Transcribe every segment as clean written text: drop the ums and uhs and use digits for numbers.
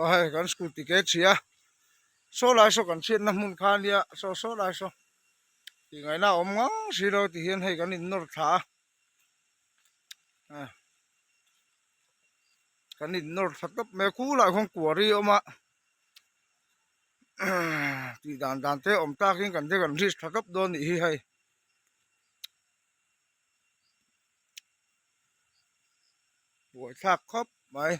Aw hei kan scooty ke chhia saw lai saw kan chhiatna hmun kha ania saw saw lai saw tih ngaihna a awm ngang si lo ti hian hei kan innawr thla a kan innawr thla tawp mai a khulaiah khuan quarry a awm a tih dan dan te awm takin kan kan risk tha tawp dawn anih hi hei. Buaithlak khawp mai.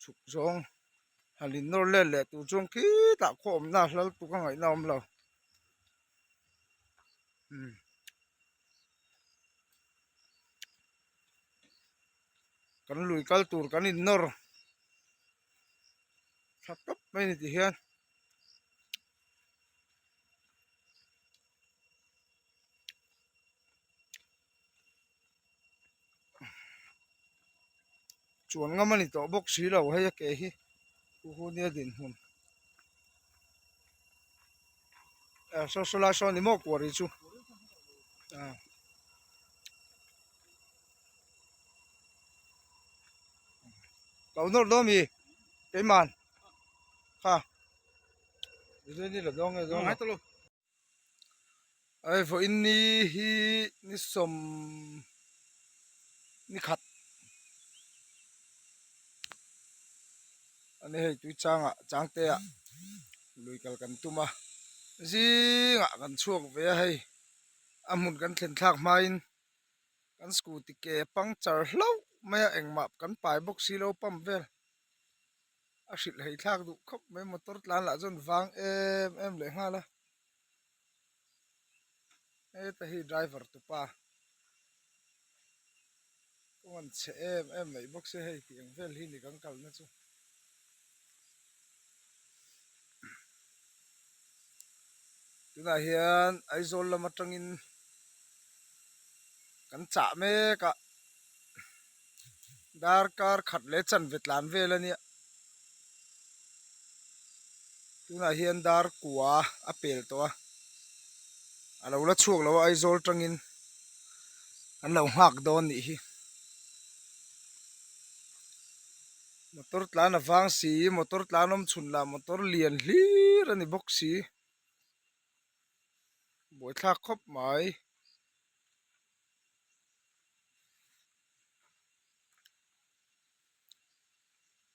Chhuk zawng han in nawr let leh tur chuan khitah khaw awmna hlal tuk a ngaihna a awm lo. Umm. Kan lui kal tur kan in nawr tha tawp mai a ni ti hian. Chuan ngam a ni tawh bawk si lo hei a ke hi hu hu nia dinhmun eh saw saw lai sawn ni maw kuari chu ah. Lo nawr dawn mi keiman kha Hei vawiin ni hi ni sawm ni khat a ni hei tui changah changte ah lui kal kan tum a zingah kan chhuak ve a hei a hmun kan thlen thlak hmain kan scooty ke puncture hlauh mai a engmah kan pai bawk si lo pump vel a hrilh hei thlak duh khawp mai motor tlan lah chuan vang em em leh nghal a heta hi driver tupa kawng an chhe em em mai bawk sia hei tih ang vel hi ni kan kalna chu. Tunah hian Aizawl lam atangin kan chah mek a darkar khat leh chanve tlan vel a nia tunah hian dar kua a pel tawh a a lo la chhuak lo a Aizawl tangin an lo nghak dawn nih hi. Motor tlan a vang si motor tlan awm chhun lah motor lian hlir a ni bawk si buaithlak khawp mai.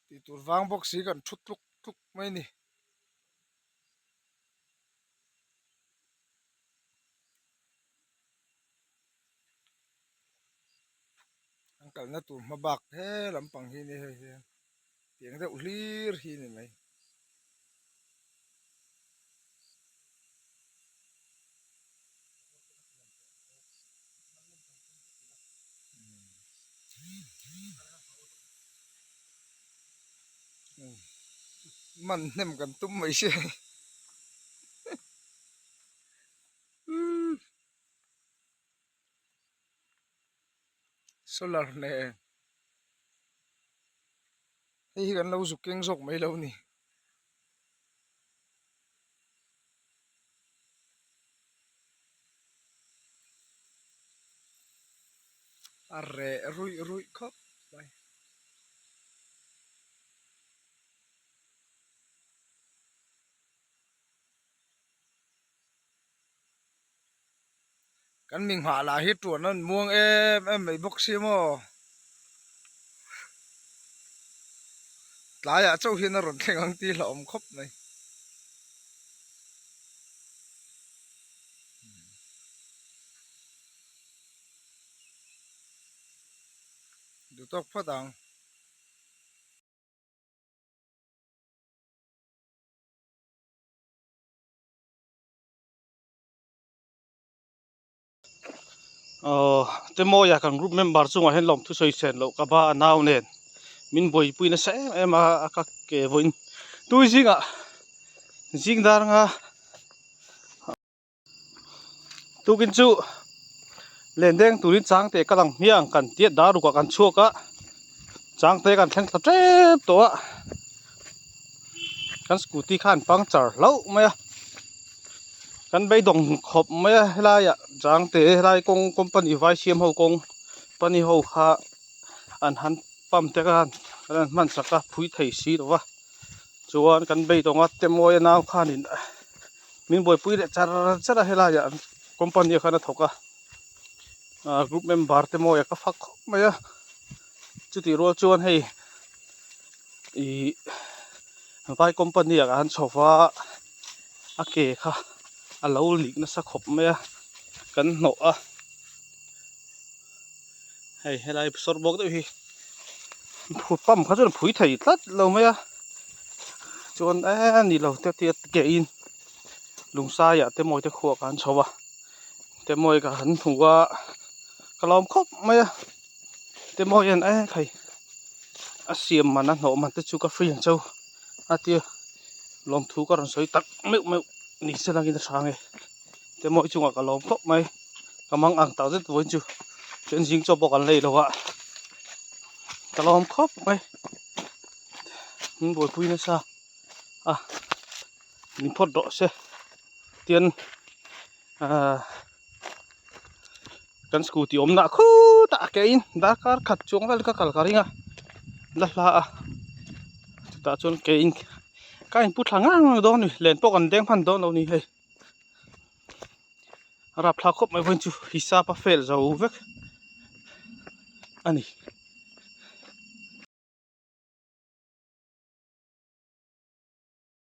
Tih tur vang bawk si kan thu tluk tluk mai a ni. An kalna tur hma bak he lampang hi ni hei hian tiang deuh hlir hi ni mai. Man hnem kan tum mai si hei. Solar nen hei hi kan lo zuk keng zawk mai lo ni. A reh ruih ruih khawp mai. Kan mi nghah lah hi tuan an muang em em mai bawk si maw. Tlaiah chauh hian a rawn thleng ang tih hlauhawm khawp mai. Duhtawk phawt ang. Aww Temawia kan group member chungah hian lawmthu sawi sen loh ka ba a nau nen min buaipui nasa em em a a ka ke vawiin tui zingah zing dar anga tukin chu len deng turin changte ka lang hmiang kan tiat dar rukah kan chhuak a changte kan thleng thla tep tawh a kan scooty khan puncture hlauh mai a kan beidawng khawp mai a helaiah. Changte helai kawng company vai siam ho kawng pani ho kha an han pump te khan an han hman sak a phui thei si lo va chuan kan beidawng a Temawia nau khanin min buaipui leh char char a helaiah an company ah khan a thawk a ah group member Temawia ka fak khawp mai a chutih rual chuan hei ih vai company ah an chho va a ke kha a lo lik nasa khawp mai a kan hnawh a hei helai sawr bawk deuh hi phut pump kha chuan a phui thei tlat lo mai a chuan eee ni lo te tia ke in lungsai ah te mawi te khuah kha an chho a te mawi ka han hmu a ka lawm khawp mai a te mawi hian eee khai a siam man a hnawh man te chu ka free ang cheu a tia lawmthu ka rawn sawi tak meuh meuh ni se langin a hrang e te mawi chungah ka lawm khawp mai ka mang ang tak zet vawiin chu chuan zing chaw pawh kan lei lo a ka lawm khawp mai min buaipui nasa a min phawt rawh se tian ahh kan scooty awmna khutah a ke in darkar khat chuang vel ka kal ka ring a la hla a chutah chuan ke in ka inpu thla ngang ngang dawn a ni len pawh kan deng hman dawn lo a ni hei a rapthlak khawp mai vawiin chu hisap a fail zo vek a ni.